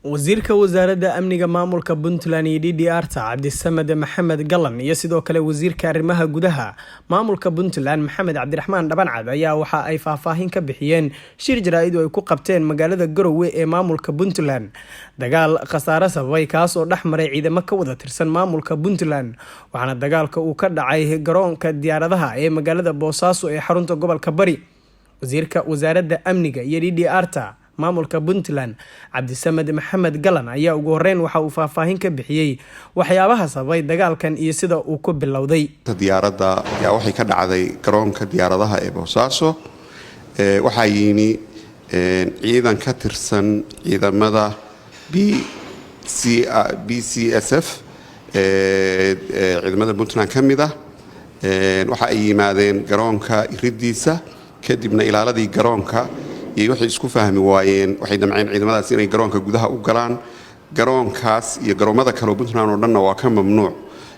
Wasiirka Wasaaradda Amniga Maamulka Puntland iyo DDR ta, Cabdisamed Maxamed Galan, iyo sidoo kale Wasiirka Arrimaha Gudaha Maamulka Puntland, Maxamed Cabdiraxmaan Dhabancad, ayaa waxa ay faahfaahin ka bixiyeen shir jaraa-id oo ay ku qabteen magaalada Garowe ee maamulka Puntland dagaal khasaare sababay, kaas oo dhex maray ciidamo ka wada tirsan maamulka Puntland, waxaana dagaalka uu ka dhacay garoonka diyaaradaha ee magaalada Boosaaso ee xarunta gobolka Bari. Wasiirka Wasaaradda Amniga iyo DDR ta maamulka Puntland, Cabdisamed Maxamed Galan, ayaa ugu horeyn waxa uu faahfaahin ka bixiyey waxyaabaha sababay dagaalkan iyo sida uu ku bilowday. Diyaaradda ayaa waxay ka dhacday garoonka diyaaradaha ee Boosaaso. Waxaa yimi ciidan ka tirsan ciidamada BCSF, ciidamada Puntland ka mid ah. Waxa ay yimaadeen garoonka iridiisa, kadibna ilaaladii garoonka iyo waxay isku fahmi waayeen. Waxay damceen ciidamadaas inay garoonka gudaha u galaan. Garoonkaas iyo garoomada kale oo Puntland oo dhanna waa ka mamnuuc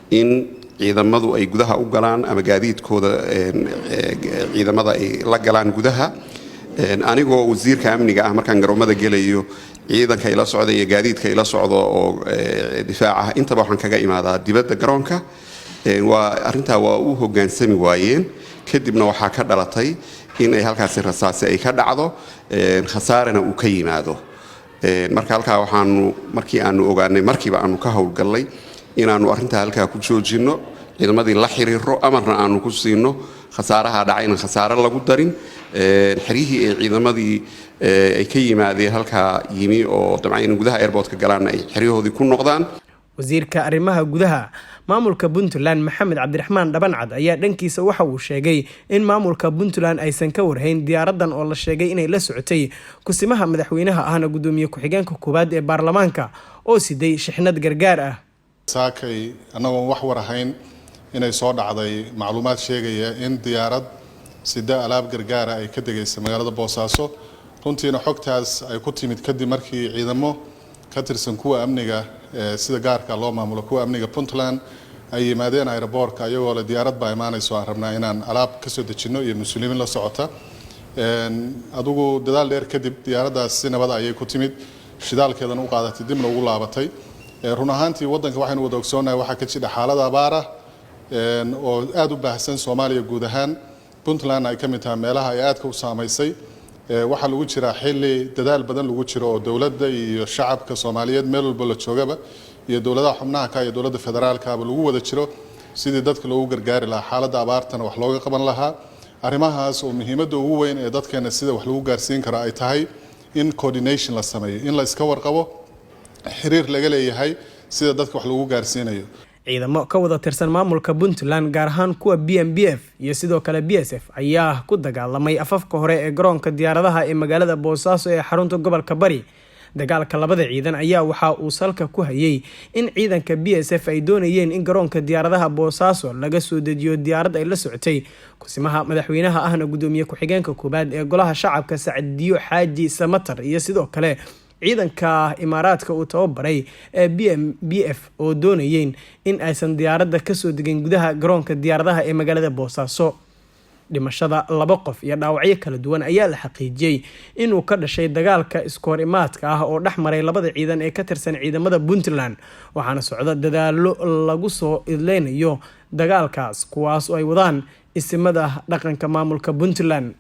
in ciidamadu ay gudaha u galaan ama gaadiidkooda ciidamada ay la galaan gudaha. Anigoo wasiirka amniga ah, markaan garoomada gelayo, ciidanka ila socda iyo gaadiidka ila socdo oo difaac ah intaba waxaan kaga imaadaa dibadda garoonka. Waa arrintaa waa u hogaansami waayeen. Kadibna waxaa ka dhalatay in ay halkaasi rasaasi ay ka dhacdo, khasaarena uu ka yimaado. Marka halkaa waxaanu markii aanu ogaanay, markiiba aanu ka howlgallay inaanu arrintaa halkaa ku joojinno, ciidamadii la xiriiro, amarna aanu ku siino khasaaraha dhacay inaan khasaare lagu darin. Xeryihii ay ciidamadii ay ka yimaadeen halkaa yimi oo damca in gudaha airportka galaanna ay xeryahoodii ku noqdaan. Wasiirka Arrimaha Gudaha maamulka Puntland, Maxamed Cabdiraxmaan Dhabancad, ayaa dhankiisa waxa uu sheegay in maamulka Puntland aysan ka warhayn diyaaradan oo la sheegay inay la socotay kusimaha madaxweynaha ahna gudoomiye ku-xigeenka koowaad ee baarlamaanka oo siday shixnad gargaar ah. Saakay annagoon wax war ahayn inay soo dhacday macluumaad sheegaya in diyaarad sida alaab gargaara ay ka degaysa magaalada Boosaaso. Runtiina xogtaas ay ku timid kadib markii ciidamo ka tirsan kuwa amniga, sida gaarka loo maamulo kuwa amniga Puntland, ay yimaadeen airportka ayagoo le diyaarad baa imaanayso, aan rabnaa inaan alaab kasoo dejinno iyo mas-uuliyiin la socota. Adigu dadaal dheer kadib diyaaraddaas si nabada ayay ku timid, shidaalkeedana u qaadatay, dibna ugu laabatay. Run ahaantii waddanka waxaynu wada ogsoonahay waxaa ka jira xaalad abaara oo aada u baahsan Soomaaliya guud ahaan, Puntland ay ka mid tahay meelaha ay aadka u saamaysay. Waxaa lagu jiraa xilli dadaal badan lagu jiro oo dowladda iyo shacabka Soomaaliyeed meel walba la joogaba iyo dowladaha xubnaha ka iyo dowladda federaalkaba lagu wada jiro sidii dadka loogu gargaari lahaa, xaaladda abaartana wax looga qaban lahaa. Arrimahaas oo muhiimadda ugu weyn ee dadkeena sida wax lagu gaarsiin karo ay tahay in coordination la sameeyo, in la iska warqabo, xiriir laga leeyahay sida dadka wax lagu gaarsiinayo. Ciidamo ka wada tirsan maamulka Puntland, gaar ahaan kuwa BMBF iyo sidoo kale BSF, ayaa ku dagaalamay afafka hore ee garoonka diyaaradaha ee magaalada Boosaaso ee xarunta gobolka Bari. Dagaalka labada ciidan ayaa waxa uu salka ku hayay in ciidanka BSF ay doonayeen in garoonka diyaaradaha Boosaaso laga soo dejiyo diyaarad ay la socotay kusimaha madaxweynaha ahna gudoomiye ku-xigeenka koobaad ee Golaha Shacabka, Sacdiyo Xaaji Samatar, iyo sidoo kale ciidanka Imaaraadka uu tababaray ee BMBF oo doonayeen in aysan diyaaradda kasoo degin gudaha garoonka diyaaradaha ee magaalada Boosaaso. Dhimashada laba qof iyo dhaawacyo kala duwan ayaa la xaqiijiyey inuu ka dhashay dagaalka iskoor imaadka ah oo dhex maray labada ciidan ee ka tirsan ciidamada Puntland, waxaana socda dadaalo lagu soo idleynayo dagaalkaas, kuwaas oo ay wadaan isimada dhaqanka maamulka Puntland.